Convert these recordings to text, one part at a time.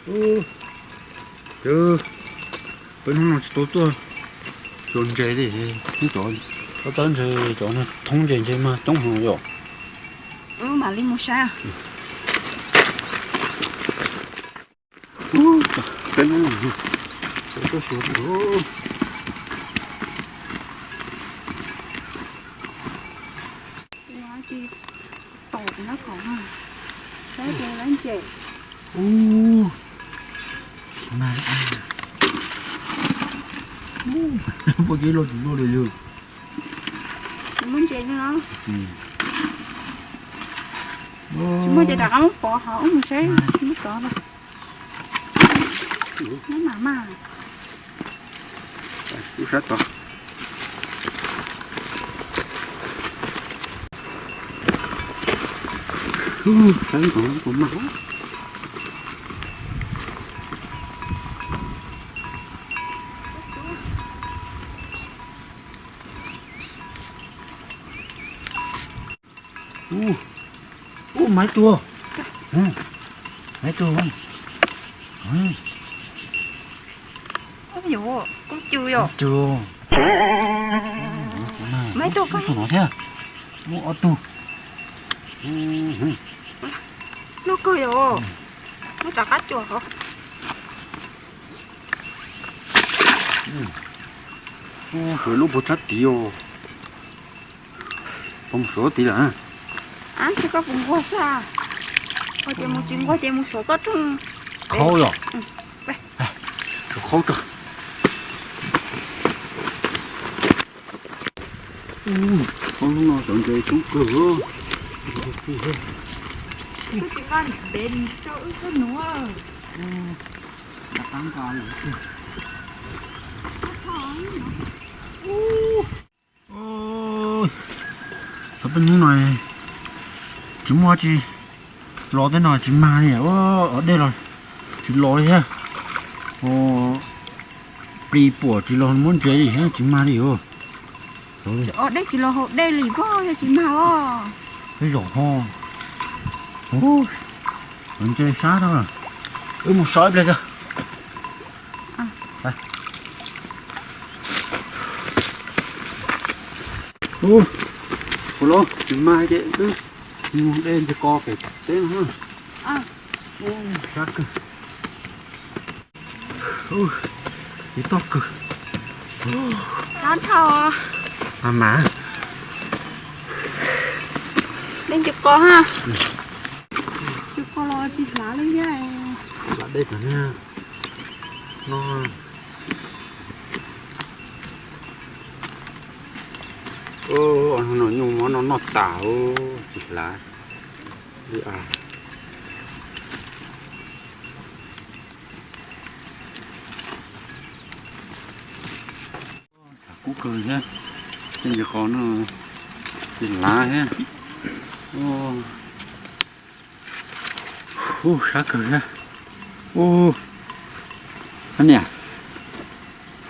Ub, peb hnub no tsis tau tuaj xyuas ntses li, hnub cov, cov txawb ntses cov no thoob ntses ntses mas coob heev yom. Wb mam li mus saib. Peb hnub no tsis tau tuaj xyuas li. Tsis tau na, saib ces lawv ntses. Ub, na, pob zeb loj tsis loj li yog. Tsis muaj ntses li no. Tsis muaj ces rov qab muab pov hauv wb mus saib, muab tov na. Muab mam mas. Wb sab tod. Saib tod puas mag. Ub, ub, maiv tuag. Maiv tuag. Ub, yuav kub cw yom. Kub cw. Maiv tuag koj no thiab. Ub, ob tug. Loj kawg yom. Muab rov qab cua hov. Ub, lub puag sab tid os. Pov mus suav tid lawm. Ab, saib koj puas nquag xwb. Koj ces mus tsis nquag ces mus suav koj rooj. Qhaub yom. Qhaub rau. Ub, hnub no cov ntses coob kawg. Koj tsis nqa ntev rau wb koj nuav. Rov qab nqa lawm. Cov peb hnub no tsis muaj tsi los tej no tsis mag li, ua dej los tsis los li thiab. Plis puam tsis los muab ntses li thiab tsis mag li os. Dej tsis los haus dej li pob yog tsis mag os. Tej zaum ho ntses sab rau. Wb mus so ib pliag tso. Ub, ua los tsis mag ces wb mus de ntses kos pem teb no. Sab kawg. Ub, ib toj kawg. Sab dhau. Mas mas. De ntses kos ha. Ntses kos los tsis hlav li thiab. Hlav dej tag no. Hnub no nyuj mov noj noj tas tsis hlav li as. Tshav kub kawg thiab, tej ntses kos no tsis hlav thiab. Ub, sab kawg thiab. Ub, niam,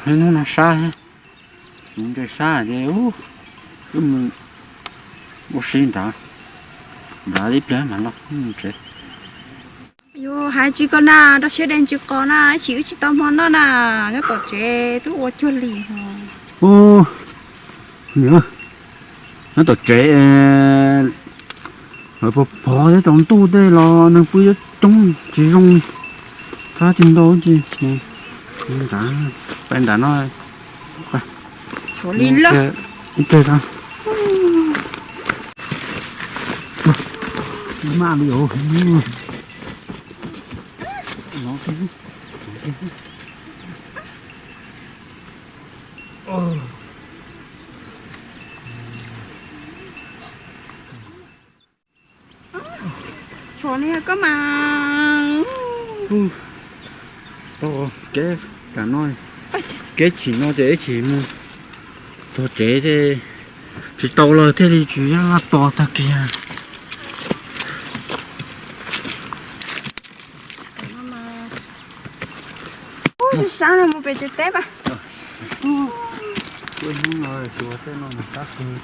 hnub no sab thiab, mus ntses sab ces wb mus ua si nrad, nrad ib pliag mam los mus tsev. Yus hais tsis koj na, rau siab de ntsis qos na, ib chim wb tsis tau hmo noj na, nyob tom tsev twb ua cuag li ho. Ub, nyob tom tsev, lawv pov pov thiab tsaus ntuj tej los neeg pw coob tsis zoo, thab tsis ntau ces nrad, pais nrad no, ib teg, maj li os. Tshuav li koj mas. Tau kev kam no, kev chim no ces ib chim mus txog tsev thiaj tsis tau lawm thiaj li tsis nyob tos tag kiag. Ub, sab no mus pem tsev teb pas. Hnub no xyuas tej no mas sab kawg.